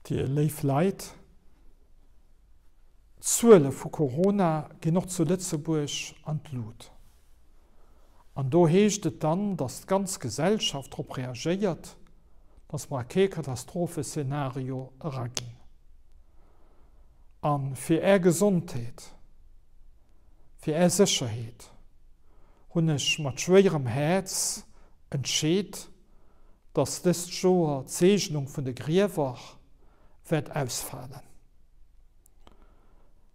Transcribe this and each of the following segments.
Dir léif Leit, d'Zuele vu Corona ginn och zu Lëtzebuerg an d'Lut. An do heescht et dann, datt d'ganz Gesellschaft drop reagéiert, datt mer a kee Katastropheszenario eraginn. A fir Är Gesondheet, fir Är Sécherheet hunn ech mat schwéierem Häerz entscheet, datt dëst Joer d'Seegnung vun de Griewer wäert ausfalen.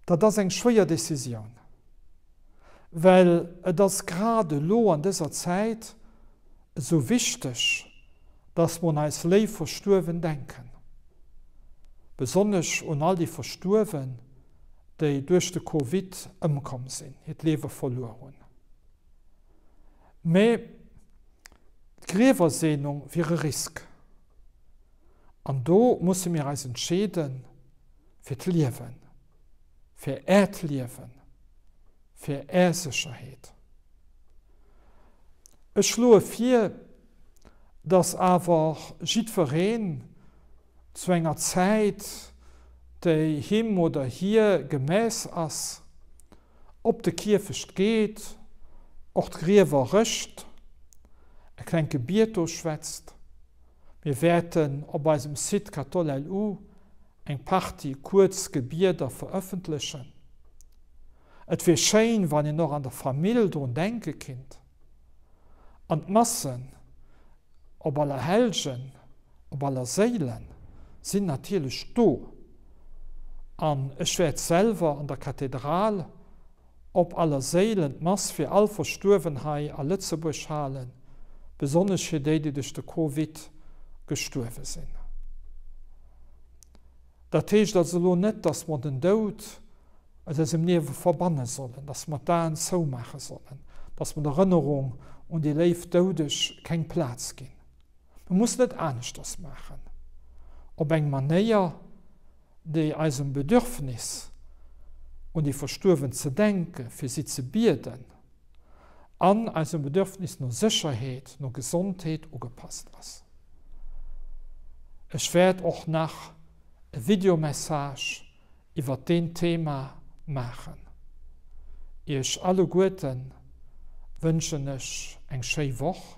Dat ass eng schwéier Decisioun, well et ass grad elo an dëser Zäit esou wichteg, datt mer un eis léif Verstuerwen denken, besonnesch un all déi Verstuerwen, déi duerch de Covid ëmkomm sinn, hiert Liewe verluer hunn. Mä d'Griewerseenung wier e Risk. An do musse mir eis entscheede fir d'Liewen, fir Äert Liewen, fir Är Sécherheet. Ech schloe vir, dass awer jiddwereen zu enger Zäit, déi him oder hir gemäss ass, op de Kierfecht geet, och d'Griewer rëscht, e klengt Gebiet do schwätzt. Mir wäerten op eisem Site kathol-lu eng Partie kuerz Gebieder verëffentlechen. Et wier schéin, wann een och an der Famill drun denke kinnt. An d'Massen op Allerhellgen, op Allerséilen sinn natierlech do. An ech wäert selwer an der Kathedral op Allerséilen d'Mass fir all Verstuerwen hei a Lëtzebuerg halen, besonnesch fir déi, déi duerch de Covid gestuerwe sinn. Dat heescht also elo net, dass mer den Doud aus eisem Liewe verbanne sollen, dass mer d'Aen zoumaache sollen, dass mer der Erënnerung un déi léif Doudeg keng Plaz ginn. Mer mussen et aneschters maachen, op eng Manéier, déi eisem Bedürfnis, un déi Verstuerwen ze denken, fir si ze bieden, an eisem Bedürfnis no Sécherheet, no Gesondheet ugepasst ass. Ech wäert och nach e Videomessage iwwert deen Thema maachen. Iech alleguerten wënschen ech eng schéi Woch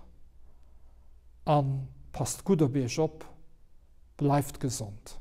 a passt gutt op iech op, bleift gesond.